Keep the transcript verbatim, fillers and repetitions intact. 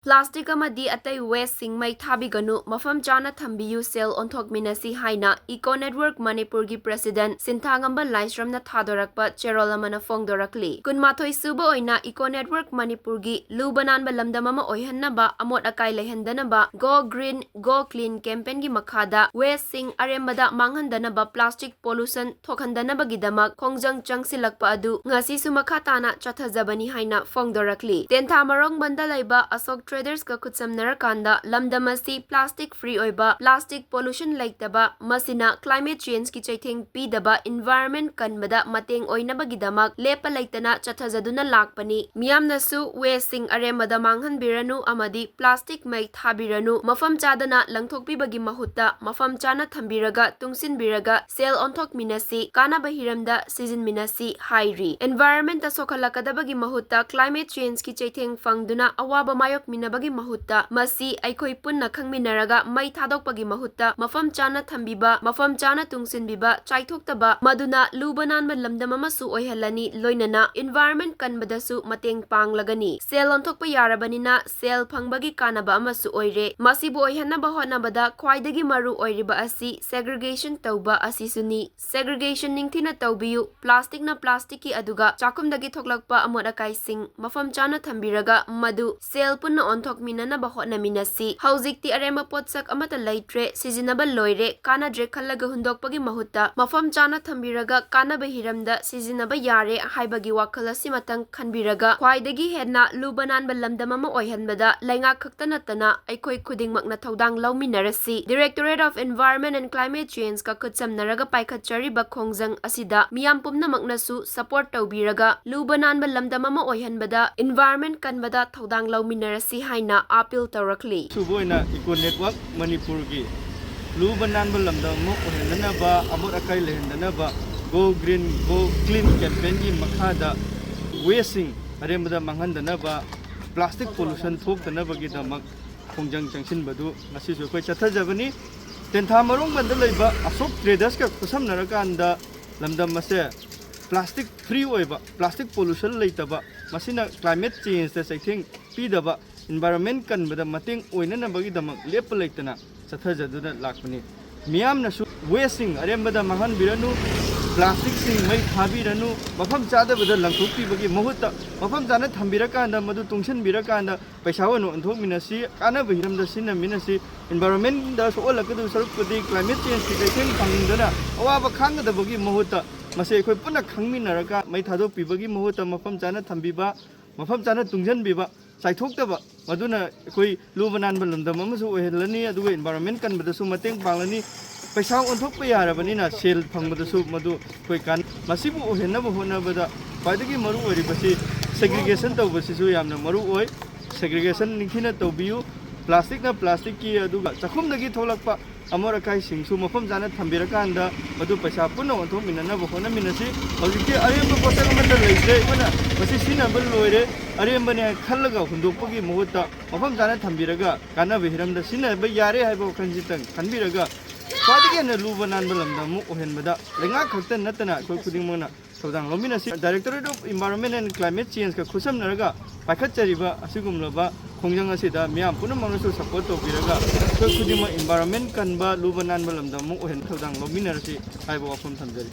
Plastic ꯑꯃꯗꯤ ꯑꯇꯩ ꯋꯦꯁꯁꯤꯡ ꯃꯩ ꯊꯥꯕꯤꯒꯅꯨ, ꯃꯐꯝ ꯆꯥꯅ ꯊꯝꯕꯤꯌꯨ, ꯁꯦꯜ ꯑꯣꯟꯊꯣꯛꯃꯤꯟꯅꯁꯤ ꯍꯥꯏꯅ ꯏꯀꯣ ꯅꯦꯠꯋꯔꯛ ꯃꯅꯤꯄꯨꯔꯒꯤ ꯄ꯭ꯔꯁꯤꯗꯦꯟꯠ ꯁꯤꯟꯊꯥꯉꯝꯕ ꯂꯥꯏꯁ꯭ꯔꯝꯅ ꯊꯥꯗꯣꯔꯛꯄ ꯆꯦꯔꯣꯜ ꯑꯃꯅ ꯐꯣꯡꯗꯣꯔꯛꯂꯤ꯫ ꯀꯨꯟꯃꯥꯊꯣꯏ ꯁꯨꯕ ꯑꯣꯏꯅ ꯏꯀꯣ ꯅꯦꯠꯋꯔꯛ ꯃꯅꯤꯄꯨꯔꯒꯤ ꯂꯨꯕ ꯅꯥꯟꯕ ꯂꯝꯗꯝ ꯑꯃ ꯑꯣꯏꯍꯟꯅꯕ, ꯑꯃꯣꯠ ꯑꯀꯥꯏ ꯂꯩꯍꯟꯗꯅꯕ Go Green, Go Clean campaignꯒꯤ ꯃꯈꯥꯗ ꯋꯦꯁꯁꯤꯡ ꯑꯔꯦꯝꯕꯗ ꯃꯥꯡꯍꯟꯗꯅꯕ, ꯄ꯭ꯂꯥꯁꯇꯤꯛ ꯄꯣꯂꯨꯁꯟ ꯊꯣꯛꯍꯟꯗꯅꯕꯒꯤꯗꯃꯛ ꯈꯣꯡꯖꯪ ꯆꯪꯁꯤꯜꯂꯛꯄ ꯑꯗꯨ ꯉꯁꯤꯁꯨ ꯃꯈꯥ ꯇꯥꯅ ꯆꯠꯊꯖꯕꯅꯤ ꯍꯥꯏꯅ ꯐꯣꯡꯗꯣꯔꯛꯂꯤ꯫ ꯇꯦꯟꯊꯥ ꯃꯔꯣꯡꯕꯟꯗ ꯂꯩꯕ ꯑꯁꯣꯛ ꯇ꯭ꯔꯦꯗꯔꯁꯀ ꯈꯨꯠꯁꯝꯅꯔꯀꯥꯟꯗ ꯂꯝꯗꯝ ꯑꯁꯤ ꯄ꯭ꯂꯥꯁꯇꯤꯛ ꯐ꯭ꯔꯤ ꯑꯣꯏꯕ, ꯄ꯭ꯂꯥꯁꯇꯤꯛ ꯄꯣꯂꯨꯁꯟ ꯂꯩꯇꯕ, ꯃꯁꯤꯅ ꯀ꯭ꯂꯥꯏꯃꯦꯠ ꯆꯦꯟꯖꯀꯤ ꯆꯩꯊꯦꯡ ꯄꯤꯗꯕ, ꯏꯟꯚꯥꯏꯔꯟꯃꯦꯟꯠ ꯀꯟꯕꯗ ꯃꯇꯦꯡ ꯑꯣꯏꯅꯕꯒꯤꯗꯃꯛ ꯂꯦꯞꯄ ꯂꯩꯇꯅ ꯆꯠꯊꯖꯗꯨꯅ ꯂꯥꯛꯄꯅꯤ꯫ ꯃꯤꯌꯥꯝꯅꯁꯨ ꯋꯦꯁꯁꯤꯡ ꯑꯔꯦꯝꯕꯗ ꯃꯥꯡꯍꯟꯕꯤꯔꯅꯨ ꯑꯃꯗꯤ ꯄ꯭ꯂꯥꯁꯇꯤꯛ ꯃꯩ ꯊꯥꯕꯤꯔꯅꯨ, ꯃꯐꯝ ꯆꯥꯗꯅ ꯂꯪꯊꯣꯛꯄꯤꯕꯒꯤ ꯃꯍꯨꯠꯇ ꯃꯐꯝ ꯆꯥꯅ ꯊꯝꯕꯤꯔꯒ ꯇꯨꯡꯁꯤꯟꯕꯤꯔꯒ ꯁꯦꯜ ꯑꯣꯟꯊꯣꯛꯃꯤꯟꯅꯁꯤ, ꯀꯥꯟꯅꯕ ꯍꯤꯔꯝꯗ ꯁꯤꯖꯤꯟꯃꯤꯟꯅꯁꯤ ꯍꯥꯏꯔꯤ꯫ ꯏꯟꯚꯥꯏꯔꯟꯃꯦꯟꯠꯇ ꯁꯣꯛꯍꯜꯂꯛꯀꯗꯕꯒꯤ ꯃꯍꯨꯠꯇ ꯀ꯭ꯂꯥꯏꯃꯦꯠ ꯆꯦꯟꯖꯀꯤ ꯆꯩꯊꯦꯡ ꯐꯪꯗꯨꯅ ꯑꯋꯥꯕ ꯃꯥꯌꯣꯛꯃꯤꯟꯅꯕꯒꯤ ꯃꯍꯨꯠꯇ ꯃꯁꯤ ꯑꯩꯈꯣꯏ ꯄꯨꯟꯅ ꯈꯪꯃꯤꯟꯅꯔꯒ ꯃꯩ ꯊꯥꯗꯣꯛꯄꯒꯤ ꯃꯍꯨꯠꯇ ꯃꯐꯝ ꯆꯥꯅ ꯊꯝꯕꯤꯕ, ꯃꯐꯝ ꯆꯥꯅ ꯇꯨꯡꯁꯤꯟꯕꯤꯕ, ꯆꯥꯏꯊꯣꯛꯇꯕ, ꯃꯗꯨꯅ ꯂꯨꯕ ꯅꯥꯟꯕ ꯂꯝꯗꯝ ꯑꯃꯁꯨ ꯑꯣꯏꯍꯜꯂꯅꯤ, ꯂꯣꯏꯅꯅ ꯏꯟꯚꯥꯏꯔꯟꯃꯦꯟꯠ ꯀꯟꯕꯗꯁꯨ ꯃꯇꯦꯡ ꯄꯥꯡꯂꯒꯅꯤ꯫ ꯁꯦꯜ ꯑꯣꯟꯊꯣꯛꯄ ꯌꯥꯔꯕꯅꯤꯅ ꯁꯦꯜ ꯐꯪꯕꯒꯤ ꯀꯥꯟꯅꯕ ꯑꯃꯁꯨ ꯑꯣꯏꯔꯦ꯫ ꯃꯁꯤꯕꯨ ꯑꯣꯏꯍꯟꯅꯕ ꯍꯣꯠꯅꯕꯗ ꯈ꯭ꯋꯥꯏꯗꯒꯤ ꯃꯔꯨ ꯑꯣꯏꯔꯤꯕ ꯑꯁꯤ ꯁꯦꯒ꯭ꯔꯤꯒꯦꯁꯟ ꯇꯧꯕ ꯑꯁꯤꯁꯨꯅꯤ꯫ ꯁꯦꯒ꯭ꯔꯤꯒꯦꯁꯟ ꯅꯤꯡꯊꯤꯅ ꯇꯧꯕꯤꯌꯨ꯫ ꯄ꯭ꯂꯥꯁꯇꯤꯛꯅ ꯄ꯭ꯂꯥꯁꯇꯤꯛꯀꯤ ꯑꯗꯨꯒ ꯆꯥꯛꯈꯨꯝꯗꯒꯤ ꯊꯣꯛꯂꯛꯄ ꯑꯃꯣꯠ ꯑꯀꯥꯏꯁꯤꯡ ꯃꯐꯝ ꯆꯥꯅ ꯊꯝꯕꯤꯔꯒ ꯃꯗꯨ ꯁꯦꯜ ꯄꯨꯟꯅ ꯑꯣꯟꯊꯣꯛꯃꯤꯟꯅꯅꯕ ꯍꯣꯠꯅꯃꯤꯟꯅꯁꯤ꯫ ꯍꯧꯖꯤꯛꯇꯤ ꯑꯔꯦꯝꯕ ꯄꯣꯠꯁꯛ ꯑꯃꯠꯇ ꯂꯩꯇ꯭ꯔꯦ, ꯁꯤꯖꯤꯟꯅꯕ ꯂꯣꯏꯔꯦ, ꯀꯥꯟꯅꯗ꯭ꯔꯦ ꯈꯜꯂꯒ ꯍꯨꯟꯗꯣꯛꯄꯒꯤ ꯃꯍꯨꯠꯇ ꯃꯐꯝ ꯆꯥꯅ ꯊꯝꯕꯤꯔꯒ ꯀꯥꯟꯅꯕ ꯍꯤꯔꯝꯗ ꯁꯤꯖꯤꯟꯅꯕ ꯌꯥꯔꯦ ꯍꯥꯏꯕꯒꯤ ꯋꯥꯈꯜ ꯑꯁꯤꯃꯇꯪ ꯈꯟꯕꯤꯔꯒ ꯈ꯭ꯋꯥꯏꯗꯒꯤ ꯍꯦꯟꯅ ꯂꯨꯕ ꯅꯥꯟꯕ ꯂꯝꯗꯝ ꯑꯃ ꯑꯣꯏꯍꯟꯕꯗ ꯂꯩꯉꯥꯛ ꯈꯛꯇ ꯅꯠꯇꯅ ꯑꯩꯈꯣꯏ ꯈꯨꯗꯤꯡꯃꯛꯅ ꯊꯧꯗꯥꯡ ꯂꯧꯃꯤꯟꯅꯔꯁꯤ꯫ Directorate of Environment and Climate Changeꯀ ꯈꯨꯠꯁꯝꯅꯔꯒ ꯄꯥꯏꯈꯠꯆꯔꯤꯕ ꯈꯣꯡꯖꯪ ꯑꯁꯤꯗ ꯃꯤꯌꯥꯝ ꯄꯨꯝꯅꯃꯛꯅꯁꯨ support ꯇꯧꯕꯤꯔꯒ ꯂꯨꯕ ꯅꯥꯟꯕ ꯂꯝꯗꯝ ꯑꯃ ꯑꯣꯏꯍꯟꯕꯗ, ꯏꯟꯚꯥꯏꯔꯟꯃꯦꯟꯠ ꯀꯟꯕꯗ ꯊꯧꯗꯥꯡ ꯂꯧꯃꯤꯟꯅꯔꯁꯤ ꯍꯥꯏꯅ appeal ꯇꯧꯔꯛꯂꯤ꯫ ꯁꯨꯕ ꯑꯣꯏꯅ ꯏꯀꯣ ꯅꯦꯠꯋꯔꯛ ꯃꯅꯤꯄꯨꯔꯒꯤ ꯂꯨꯕ ꯅꯥꯟꯕ ꯂꯝꯗꯝ ꯑꯃ ꯑꯣꯏꯍꯟꯅꯅꯕ, ꯑꯃꯣꯠ ꯑꯀꯥꯏ ꯂꯩꯍꯟꯗꯅꯕ Go Green, Go Clean campaignꯒꯤ ꯃꯈꯥꯗ ꯋꯦꯁꯁꯤꯡ ꯑꯔꯦꯝꯕꯗ ꯃꯥꯡꯍꯟꯗꯅꯕ, ꯄ꯭ꯂꯥꯁꯇꯤꯛ ꯄꯣꯂꯨꯁꯟ ꯊꯣꯛꯇꯅꯕꯒꯤꯗꯃꯛ ꯈꯣꯡꯖꯪ ꯆꯪꯁꯤꯟꯕꯗꯨ ꯉꯁꯤꯁꯨ ꯑꯩꯈꯣꯏ ꯆꯠꯊꯖꯕꯅꯤ꯫ ꯇꯦꯟꯊꯥ ꯃꯔꯣꯡꯕꯟꯗ ꯂꯩꯕ ꯑꯁꯣꯛ ꯇ꯭ꯔꯦꯗꯔꯁꯀ ꯈꯨꯠꯁꯝꯅꯔꯀꯥꯟꯗ ꯂꯝꯗꯝ ꯑꯁꯦ ꯄ꯭ꯂꯥꯁꯇꯤꯛ ꯐ꯭ꯔꯤ ꯑꯣꯏꯕ, ꯄ꯭ꯂꯥꯁꯇꯤꯛ ꯄꯣꯂꯨꯁꯟ ꯂꯩꯇꯕ, ꯃꯁꯤꯅ ꯀ꯭ꯂꯥꯏꯃꯦꯠ ꯆꯦꯟꯖꯇ ꯆꯩꯊꯦꯡ ꯄꯤꯗꯕ, environment ꯀꯟꯕꯗ ꯃꯇꯦꯡ ꯑꯣꯏꯅꯅꯕꯒꯤꯗꯃꯛ ꯂꯦꯞꯄ ꯂꯩꯇꯅ ꯆꯠꯊꯖꯗꯨꯅ ꯂꯥꯛꯄꯅꯤ꯫ ꯃꯤꯌꯥꯝꯅꯁꯨ wasteꯁꯤꯡ ꯑꯔꯦꯝꯕꯗ ꯃꯥꯡꯍꯟꯕꯤꯔꯅꯨ, plasticꯁꯤꯡ ꯃꯩ ꯊꯥꯕꯤꯔꯅꯨ, ꯃꯐꯝ ꯆꯥꯗꯕꯗ ꯂꯪꯊꯣꯛꯄꯤꯕꯒꯤ ꯃꯍꯨꯠꯇ ꯃꯐꯝ ꯆꯥꯅ ꯊꯝꯕꯤꯔꯀꯥꯟꯗ ꯃꯗꯨ ꯇꯨꯡꯁꯤꯟꯕꯤꯔꯀꯥꯟꯗ ꯄꯩꯁꯥ ꯑꯣꯏꯅ ꯑꯣꯟꯊꯣꯛꯃꯤꯟꯅꯁꯤ, ꯀꯥꯟꯅꯕ ꯍꯤꯔꯝꯗ ꯁꯤꯖꯤꯟꯅꯃꯤꯟꯅꯁꯤ꯫ Environmentꯗ ꯁꯣꯛꯍꯜꯂꯛꯀꯗꯧ ꯁꯔꯨꯛꯄꯨꯗꯤ climate changeꯀꯤ ꯆꯩꯊꯦꯡ ꯐꯪꯗꯅ ꯑꯋꯥꯕ ꯈꯥꯡꯒꯗꯕꯒꯤ ꯃꯍꯨꯠꯇ ꯃꯁꯤ ꯑꯩꯈꯣꯏ ꯄꯨꯟꯅ ꯈꯪꯃꯤꯟꯅꯔꯒ ꯃꯩ ꯊꯥꯗꯣꯛꯄꯤꯕꯒꯤ ꯃꯍꯨꯠꯇ ꯃꯐꯝ ꯆꯥꯅ ꯊꯝꯕꯤꯕ, ꯃꯐꯝ ꯆꯥꯅ ꯇꯨꯡꯁꯤꯟꯕꯤꯕ, ꯆꯥꯏꯊꯣꯛꯇꯕ, ꯃꯗꯨꯅ ꯑꯩꯈꯣꯏ ꯂꯨꯕ ꯅꯥꯟꯕ ꯂꯝꯗꯝ ꯑꯃꯁꯨ ꯑꯣꯏꯍꯜꯂꯅꯤ, ꯑꯗꯨꯒ environment ꯀꯟꯕꯗꯁꯨ ꯃꯇꯦꯡ ꯄꯥꯡꯂꯅꯤ꯫ ꯄꯩꯁꯥ ꯑꯣꯟꯊꯣꯛꯄ ꯌꯥꯔꯕꯅꯤꯅ ꯁꯦꯜ ꯐꯪꯕꯗꯁꯨ ꯃꯗꯨ ꯑꯩꯈꯣꯏ ꯀꯥꯟ-, ꯃꯁꯤꯕꯨ ꯑꯣꯏꯍꯟꯅꯕ ꯍꯣꯠꯅꯕꯗ ꯈ꯭ꯋꯥꯏꯗꯒꯤ ꯃꯔꯨ ꯑꯣꯏꯔꯤꯕꯁꯤ segregation ꯇꯧꯕꯁꯤꯁꯨ ꯌꯥꯝꯅ ꯃꯔꯨ ꯑꯣꯏ꯫ Segregation ꯅꯤꯡꯊꯤꯅ ꯇꯧꯕꯤꯌꯨ꯫ Plasticꯅ plasticꯀꯤ, ꯑꯗꯨꯒ ꯆꯥꯛꯈꯨꯝꯗꯒꯤ ꯊꯣꯛꯂꯛꯄ ꯑꯃꯣꯠ ꯑꯀꯥꯏꯁꯤꯡꯁꯨ ꯃꯐꯝ ꯆꯥꯅ ꯊꯝꯕꯤꯔꯀꯥꯟꯗ ꯃꯗꯨ ꯄꯩꯁꯥ ꯄꯨꯟꯅ ꯑꯣꯟꯊꯣꯛꯃꯤꯟꯅꯅꯕ ꯍꯣꯠꯅꯃꯤꯟꯅꯁꯤ꯫ ꯍꯧꯖꯤꯛꯇꯤ ꯑꯔꯦꯝꯕ ꯄꯣꯠꯁꯛ ꯑꯃꯠꯇ ꯂꯩꯇ꯭ꯔꯦ, ꯑꯩꯈꯣꯏꯅ ꯃꯁꯤ ꯁꯤꯖꯤꯟꯅꯕ ꯂꯣꯏꯔꯦ, ꯑꯔꯦꯝꯕꯅꯦ ꯍꯥꯏꯅ ꯈꯜꯂꯒ ꯍꯨꯟꯗꯣꯛꯄꯒꯤ ꯃꯍꯨꯠꯇ ꯃꯐꯝ ꯆꯥꯅ ꯊꯝꯕꯤꯔꯒ ꯀꯥꯟꯅꯕ ꯍꯤꯔꯝꯗ ꯁꯤꯖꯤꯟꯅꯕ ꯌꯥꯔꯦ ꯍꯥꯏꯕ ꯋꯥꯈꯜꯁꯤꯇꯪ ꯈꯟꯕꯤꯔꯒ ꯈ꯭ꯋꯥꯏꯗꯒꯤ ꯍꯦꯟꯅ ꯂꯨꯕ ꯅꯥꯟꯕ ꯂꯝꯗꯝ ꯑꯃ ꯑꯣꯏꯍꯟꯕꯗ ꯂꯩꯉꯥꯛ ꯈꯛꯇ ꯅꯠꯇꯅ ꯑꯩꯈꯣꯏ ꯈꯨꯗꯤꯡꯃꯛꯅ ꯊꯧꯗꯥꯡ ꯂꯧꯃꯤꯟꯅꯁꯤ꯫ Directorate of Environment and Climate Changeꯀ ꯈꯨꯠꯁꯝꯅꯔꯒ ꯄꯥꯏꯈꯠꯆꯔꯤꯕ ꯑꯁꯤꯒꯨꯝꯂꯕ ꯈꯣꯡꯖꯪ ꯑꯁꯤꯗ ꯃꯤꯌꯥꯝ ꯄꯨꯝꯅꯃꯛꯅꯁꯨ support ꯇꯧꯕꯤꯔꯒ ꯑꯩꯈꯣꯏ ꯈꯨꯗꯤꯡꯃꯛ environment ꯀꯟꯕ, ꯂꯨꯕ ꯅꯥꯟꯕ ꯂꯝꯗꯝ ꯑꯃ ꯑꯣꯏꯍꯟꯕ ꯊꯧꯗꯥꯡ ꯂꯧꯃꯤꯟꯅꯔꯁꯤ ꯍꯥꯏꯕ ꯋꯥꯐꯝ ꯊꯝꯖꯔꯤ꯫